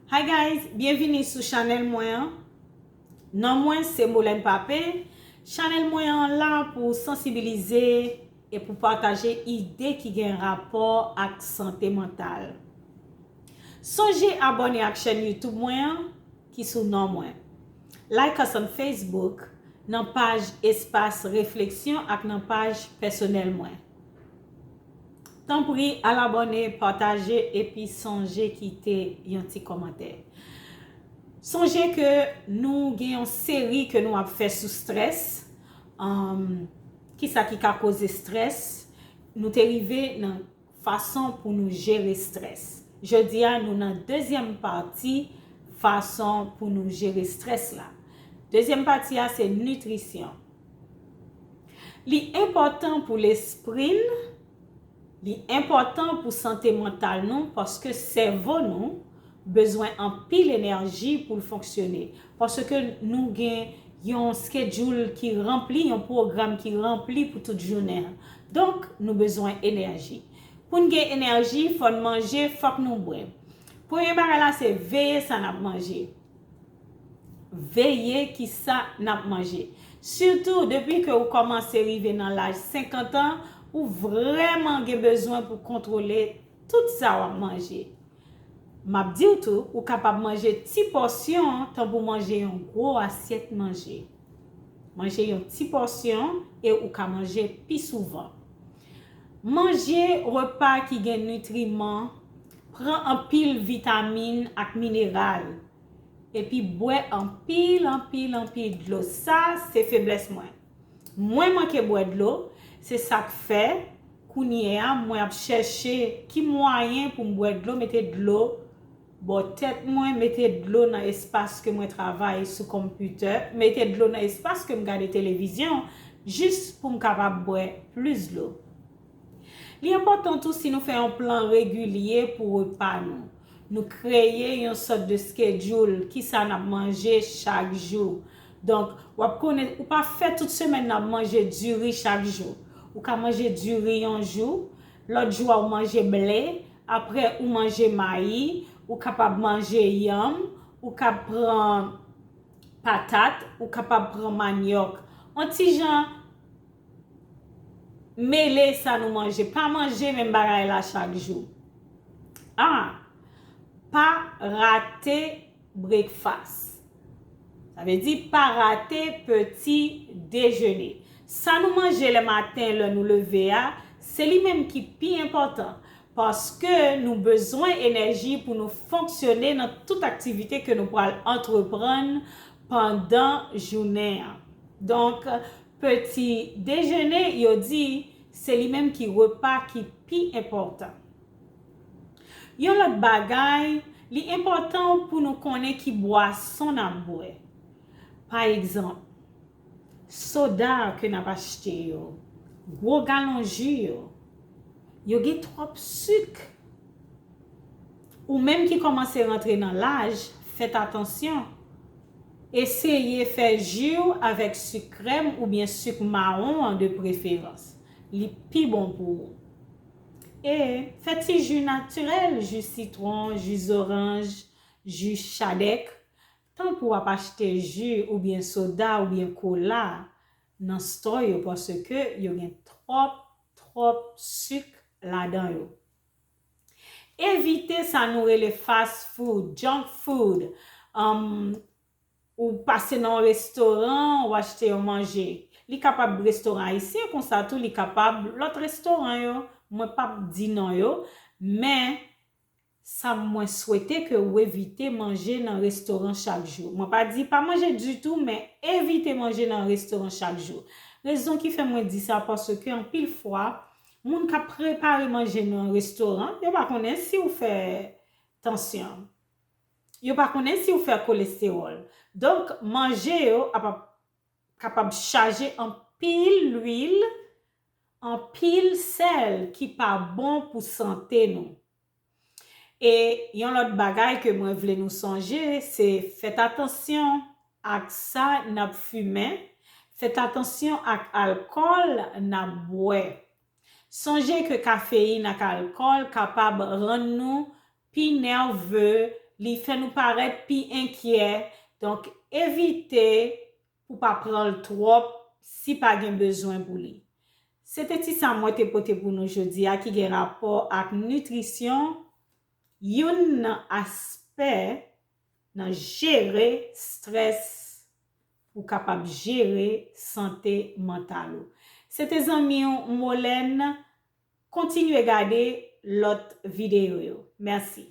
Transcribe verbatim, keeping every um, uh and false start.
Hi guys, byenvini sou chanèl mwen an. Non mwen se Molène Papin. Chanèl mwen an la pou sansibilize e pou pataje ide ki gen rapò ak sante mantal. Sonje abòne ak chèn YouTube mwen an ki sou non mwen. Like us on Facebook nan paj Espas Refleksyon ak nan paj pèsonèl mwen. Tanpri al abòne, pataje epi sonje kite yon ti kòmantè. Sonje ke nou gen yon seri ke nou ap fè sou strès. Kisa ki ka koze strès? Nou te rive nan fason pou nou jere strès. Jodi a nou nan dezyèm pati fason pou nou jere strès la. Dezyèm pati a se nitrisyon. Li enpòtan pou lespri n, li enpòtan pou sante mantal nou paske sèvo nou bezwen anpil enèji pou l fonksyone. Paske nou gen yon schedule ki ranpli, yon pwogram ki ranpli pou tout jounen an. Donk, nou bezwen enèji. Pou n gen enèji, fò n manje, fòk nou bwè. Premye bagay la se veye sa n ap manje. Veye kisa n ap manje. Sitou depi ke ou kòmanse rive nan laj senkant an, ou vrèman gen bezwen pou kontwole tout sa w ap manje. M ap di w tou, ou kapab manje ti pòsyon tanpou manje yon gwo asyèt manje. Manje yon ti pòsyon e ou ka manje pi souvan. Manje repa ki gen nitriman, pran anpil vitamin ak mineral, epi bwè anpil, anpil, anpil dlo. Sa se feblès mwen. Mwen manke bwè dlo, se sa k fè kounye a mwen ap chèche ki mwayen pou m bwè dlo, mete dlo bò tèt mwen, mete dlo nan espas ke mwen travay sou konpitè, mete dlo nan espas ke m gade televizyon, jis pou m kapab bwè plis dlo. Li enpòtan tou si nou fè yon plan regilye pou repa nou. Nou kreye yon sòt de schedule, kisa n ap manje chak jou. Donk, w ap konnen, ou pa fè tout semèn n ap manje diri chak jou. Ou ka manje diri yon jou, lòt jou a ou manje ble, apre ou manje mayi, ou kapab manje yanm, ou ka pran patat, ou kapab pran manyòk. On ti jan mele sa nou manje. Pa manje menm bagay la chak jou. Ah, pa rate breakfast. Sa vle di pa rate peti dejene. Sa nou manje lè maten, lè nou leve a, se li menm ki pi enpòtan. Paske nou bezwen enèji pou nou fonksyone nan tout aktivite ke nou pral antreprann pandan jounen an. Donk, peti dejene, yo di, se li menm ki repa ki pi enpòtan. Yon lòt bagay, li enpòtan pou nou konnen ki bwason n ap bwè. Pa egzanp, soda ke n ap achte yo, gwo galon ji yo, yo gen twòp sik. Ou menm ki kòmanse rantre nan laj, fèt atansyon. Eseye fè ji w avèk sik krèm oubyen sik mawon an de preferans. Li pi bon pou ou. E fè ti ji natirèl, ji sitwon, ji zoranj, ji chadèk. Tanpou w ap achte ji oubyen soda oubyen kola nan store yo, paske yo gen twòp, twòp sik ladan yo. Evite sa nou rele fast food, junk food. Ou pase nan yon restoran, ou achte yon manje. Li kapab restoran ayisyen, konsa tou li kapab lòt restoran yo. Mwen p ap di non yo, men sa mwen swete ke ou evite manje nan restoran chak jou. Mwen pa di pa manje ditou, men evite manje nan restoran chak jou. Rezon ki fè mwen di sa, paske anpil fwa, moun k ap prepare manje nan restoran, yo pa konnen si ou fè tansyon. Yo pa konnen si ou fè kolestewòl. Donk, manje yo ap, ap kapab chaje anpil lwil, anpil sèl ki pa bon pou sante nou. E yon lòt bagay ke mwen vle nou sonje, se fèt atansyon ak sa n ap fimen, fèt atansyon ak alkòl n ap bwè. Sonje ke kafeyin ak alkòl kapab rann nou pi nève, Li fè nou parèt pi enkyè. Donk, evite pou pa pran l twòp si pa gen bezwen pou li. Se te ti sa mwen te pote pou nou jodi a ki gen rapò ak nitrisyon, youn nan aspè nan jere strès pou kapab jere sante mantal ou. Se te zanmi w Molène. Kontinye gade lòt videyo yo. Mèsi.